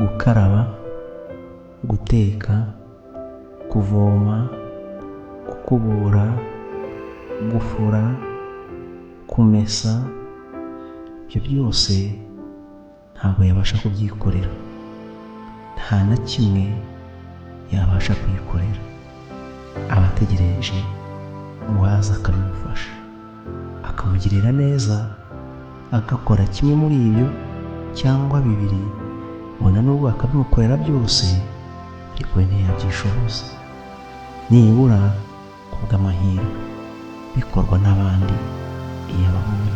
Gukaraba, guteka, kuvoma, gukubura, gufura, kumesa, ibyo byose ntabwo yabasha kubyikorera. Nta na kimwe yabasha kwikorera. Aba ategereje uwaza akabimufasha, akamugirira neza, agakora kimwe muri ibyo cyangwa bibiri, ubona n'ubwo akabimukorera byose, ariko we ntiyabyishoboza. Nibura kubw'amahirwe bikorwa n'abandi iyo ababonye.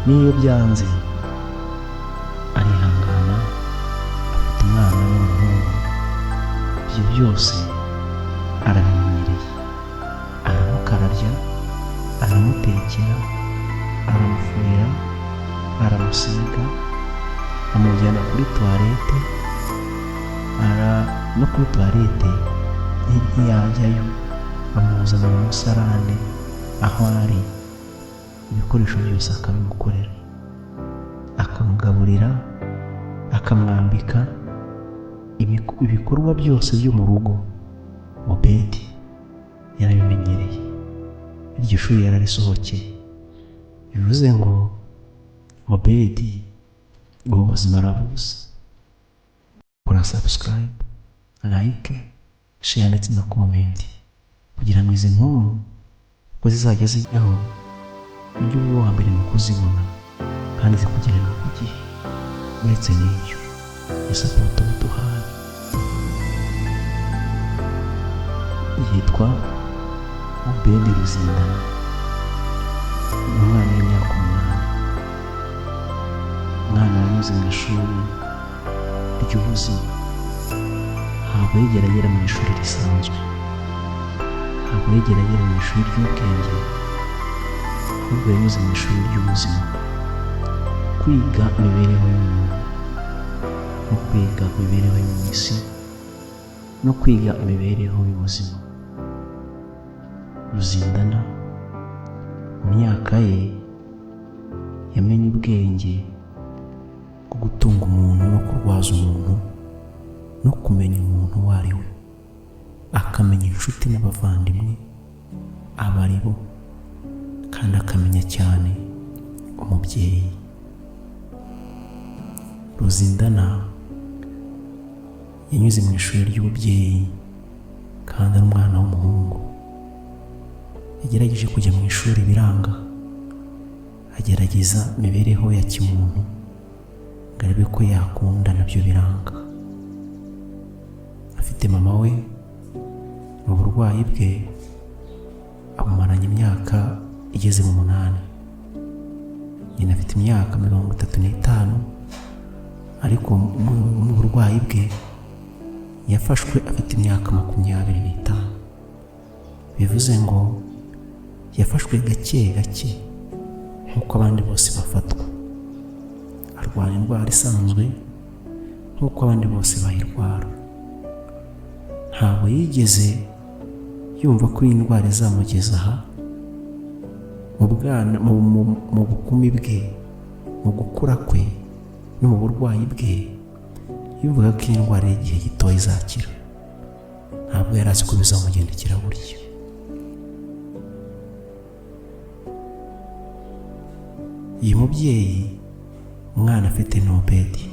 N'iyo byanze arihangana, afite umwana w'umuhungu, ibyo byose arabimenyereye. Aramukarabya, aramutekera, aramufuhira, aramusiga, amujyana kuri toilette, no kuri toilette ntiyajyayo, amuzana mu musarane aho ari, ibikoresho byose akabimukorera, akamugaburira, akamwambika, ibikorwa byose byo mu rugo Obedi yarabimenyereye. Iryo shuri yararisohokeye. Bivuze ngo Obedi ubu buzima arabuzi. Kora subscribe, like, share ndetse na comment kugira ngo izi nkuru uko zizajya zijyaho ujye uba uwa mbere mu kuzibona kandi zikugerera ku gihe. Uretse n'ibyo, ni support uduhaye. Yitwa Obedi Ruzindana, ni umwana w'imyaka 8, umwana wanyuze mu ishuri ry'ubuzima. Ntabwo yigera agera mu ishuri risanzwe, ntabwo yigera agera mu ishuri ry'ubwenge, ahubwo yanyuze mu ishuri ry'ubuzima. Kwiga imibereho y'umuntu, no kwiga imibereho yo mu isi, no kwiga imibereho y'ubuzima. Ruzindana mu myaka ye yamenye ubwenge bwo gutunga umuntu no kurwaza umuntu no kumenya umuntu uwo ari we, akamenya inshuti n'abavandimwe abo ari bo, kandi akamenya cyane umubyeyi. Ruzindana yanyuze mu ishuri ry'ububyeyi kandi ari umwana w'umuhungu. Yagerageje kujya mu ishuri biranga, agerageza imibereho ya kimuntu ngo arebe ko yakunda, nabyo biranga. Afite mama we, mu burwayi bwe abumaranye imyaka igeze mu 8. Nyina afite imyaka 35, ariko mu burwayi bwe yafashwe afite imyaka 25. Bivuze ngo yafashwe gake gake nk'uko abandi bose bafatwa. Arwara indwara isanzwe nk'uko abandi bose bayirwara. Ntabwo yigeze yumva ko iyi ndwara izamugeza aha mu bwana, mu bukumi bwe, mu gukura kwe no mu burwayi bwe. Yumvaga ko iyi ndwara y'igihe gito izakira. Ntabwo yari azi ko bizamugendekera burya. Uyu mubyeyi umwana afite ni Obedi.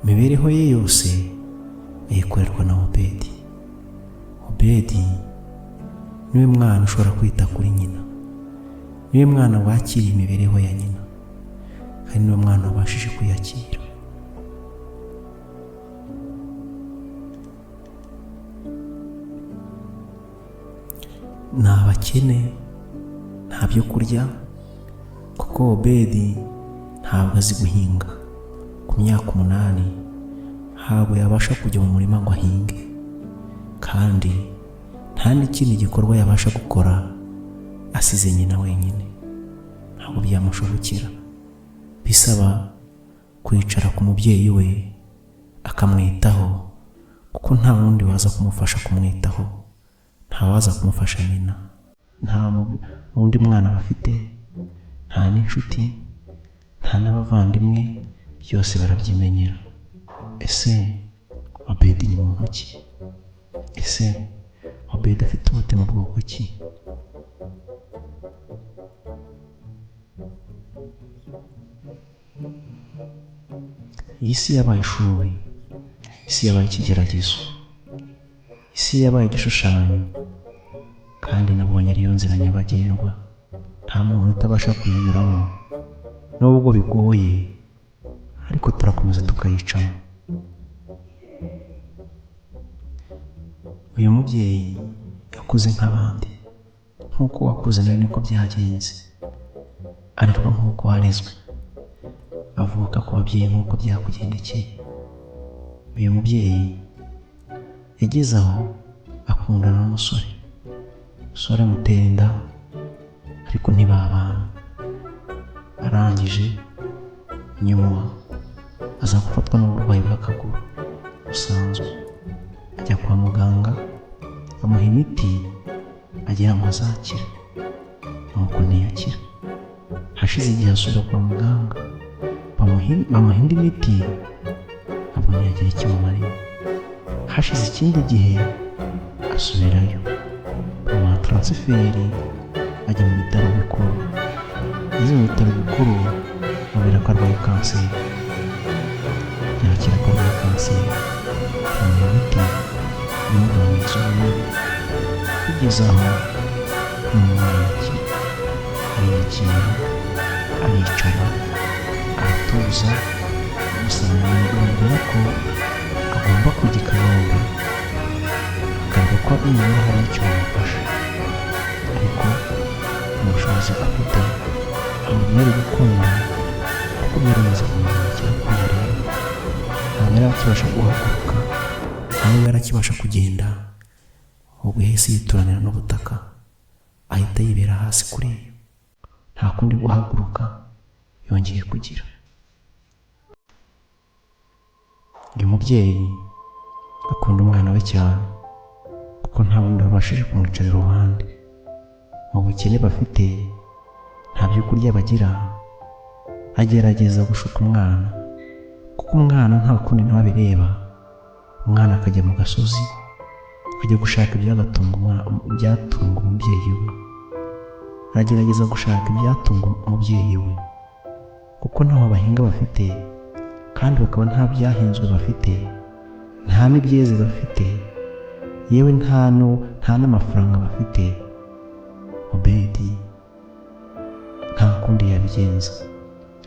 Imibereho ye yose ayikorerwa na Obedi. Obedi niwe mwana ushobora kwita kuri nyina, niwe mwana wakiriye imibereho ya nyina, kandi niwe mwana wabashije kuyakira. Ni abakene, nta byo kurya, kuko Obedi ntabwo azi guhinga. Ku myaka 8 ntabwo yabasha kujya mu murima ngo ahinge, kandi nta n'ikindi gikorwa yabasha gukora asize nyina wenyine. Ntabwo byamushobokera. Bisaba kwicara ku mubyeyi we akamwitaho, kuko nta wundi waza kumufasha kumwitaho, nta waza kumufasha nyina. Nta wundi mwana bafite, Nta n'inshuti, nta n'abavandimwe, byose barabyimenyera. Ese Obedi ni muntu ki? Ese Obedi afite umutima bwoko ki? Iyi si yabaye ishuri, isi yabaye ikigeragezo, isi yabaye igishushanyo, kandi nabonye ariyo nzira nyabagendwa, nta muntu utabasha kuyinyuramo, nubwo bigoye ariko turakomeza tukayicamo. Uyu mubyeyi yakuze nk'abandi, nk'uko wakuze nawe niko byagenze, arerwa nk'uko warezwe, avuka ku babyeyi nk'uko byakugendekeye. Uyu mubyeyi yageze aho akundana n'umusore, umusore amutera inda ariko ntibabana. Arangije nyuma aza gufatwa n'uburwayi bw'akaguru busanzwe, ajya kwa muganga bamuha imiti agira ngo azakira, nuko ntiyakira. Hashize igihe asubira kwa muganga bamuha indi miti, ntabwo ntiyagira icyo imumarira. Hashize ikindi gihe asubirayo, bamuha taransiferi ajya mu bitaro bikuru. Ageze mu bitaro bikuru bamubwira ko arwaye kanseri, yakira ko arwaye kanseri, bamuha imiti imugabanyiriza ububabare, kugeza aho n'umwana ariyakira, aricara, aratuza. Gusa bamubwira ko agomba kujya i Kanombe akareba ko nibura hari icyo bamufasha, ariko ubushobozi afite ntabwo byari gukunda, kuko byari bimaze kumuzamukira kumureba, ntabwo yari akibasha guhaguruka, ntabwo yari akibasha kugenda, ubwo yahise yituranira n'ubutaka, ahita yibera hasi kuri yo, nta kundi guhaguruka yongeye kugira. Uyu mubyeyi akunda umwana we cyane, kuko nta wundi wabashije kumwicara iruhande. Mu bukene bafite, nta byo kurya bagira, agerageza gushuka umwana, kuko umwana nta kundi nawe abireba. Umwana akajya mu gasozi, akajya gushaka ibyatunga umubyeyi we, aragerageza gushaka ibyatunga umubyeyi we, kuko ntaho bahinga bafite, kandi bakaba nta byahinzwe bafite, nta n'ibyeze bafite, yewe nta n'amafaranga bafite. Obedi nta kundi yabigenza,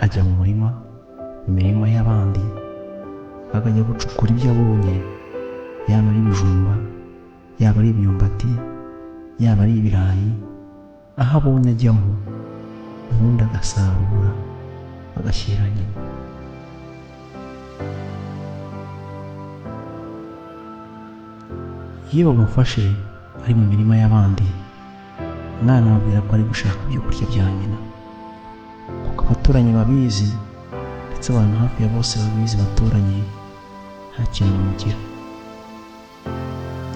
ajya mu murima, mu mirima y'abandi, akajya gucukura ibyo abonye, yaba ari ibijumba, yaba ari imyumbati, yaba ari ibirayi, aho abonye ajyamo, ubundi agasarura agashyira nyina. Iyo bamufashe ari mu mirima y'abandi, umwana ababwira ko ari gushaka ibyo kurya bya nyina, kuko abaturanyi babizi, ndetse abantu hafi ya bose babizi baturanye, nta kintu bamugira.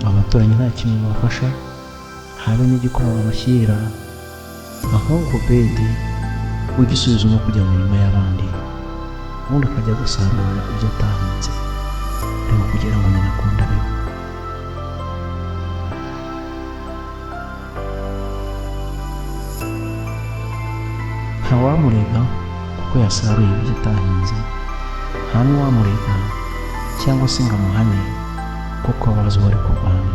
Abo baturanyi nta kintu babafasha, habe n'igikoma babashyira, ahubwo Obedi w'igisubizo ni ukujya mu mirima y'abandi, ubundi akajya gusarura ibyo atahinze, ariko kugira ngo nyina akunde abeho. Ntawamurega kuko yasaruye ibyo atahinze, nta n'uwamurega cyangwa se ngo amuhane kuko abazi uwo ari kurwana.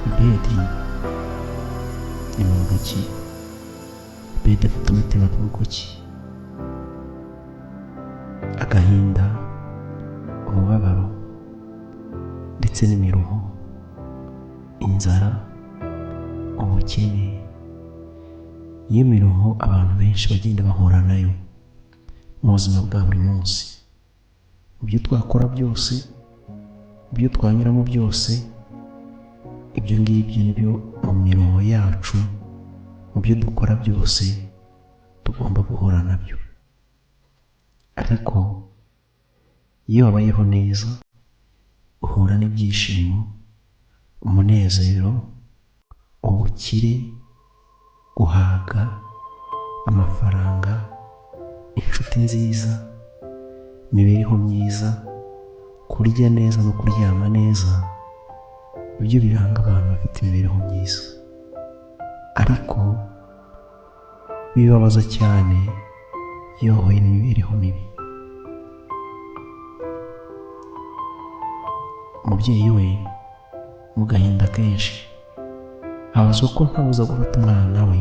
Obedi ni muntu ki? Obedi afite umutima bwoko ki? Agahinda, umubabaro ndetse n'imiruho, inzara, ubukene, niyo miruho abantu benshi bagenda bahura nayo mu buzima bwa buri munsi. Mu byo twakora byose, mu byo twanyuramo byose, ibyo ngibyo nibyo mu miruho yacu, mu byo dukora byose tugomba guhura nabyo. Ariko iyo wabayeho neza, uhura n'ibyishimo, umunezero, ubukire, guhaga, Amafaranga, inshuti nziza, imibereho myiza, kurya neza no kuryama neza, nibyo biranga abantu bafite imibereho myiza. Ariko bibabaza cyane iyo wahuye n'imibereho mibi. Umubyeyi we mu gahinda kenshi abazwa ko ntabuza gufata umwana we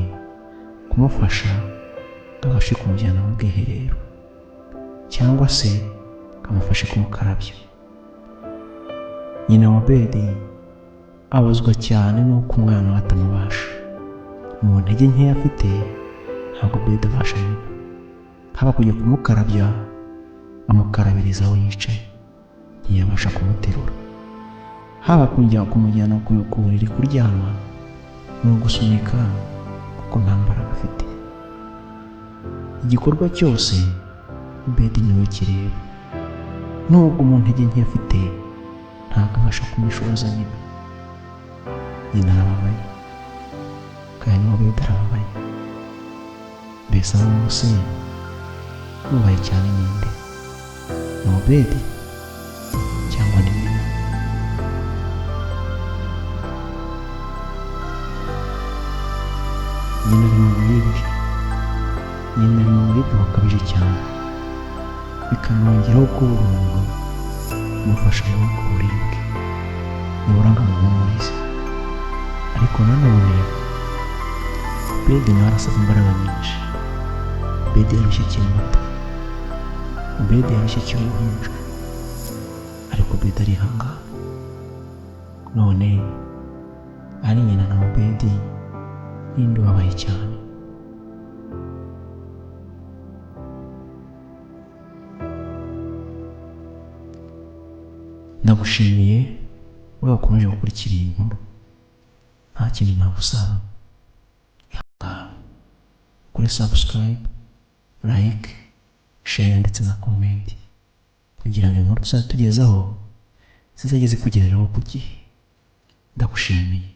kumufasha ngo abashe kumujyana mu bwiherero cyangwa se amufashe kumukarabya. Nyina wa Obedi abazwa cyane n'uko umwana we atamubasha. Mu ntege nkeya afite ntabwo Obedi abasha nyina, haba kujya kumukarabya amukarabiriza aho yicaye, ntiyabasha kumuterura, haba kujya kumujyana ku buriri kuryama ni ugusunika kuko nta mbaraga afite. Igikorwa cyose Obedi niwe kireba, nubwo mu ntege nke afite ntabwo abasha kumushoboza nyina. Nyina arababaye kandi n'Obedi arababaye. Mbese abo bose ubabaye cyane ninde? Ni Obedi cyangwa ni nyina? Nyina ari mu buribwe, nyina ari mu buribwe bukabije cyane, bikanongeraho kubura umuntu umufasha muri ubwo buribwe, nibura ngo amuhumurize. Ariko nanone Obedi nawe arasaba imbaraga nyinshi. Obedi yarushye akiri muto, Obedi yarushye akiri uruhinja, ariko Obedi arihangana. None ari nyina na Obedi ninde ubabaye cyane? Ndagushimiye wowe wakomeje gukurikira iyi nkuru. Nta kintu nagusaba, ihangane kuri subscribe, like, share ndetse na comment, kugira ngo inkuru tuzajya tugezaho zizajye zikugereraho ku gihe. Ndagushimiye.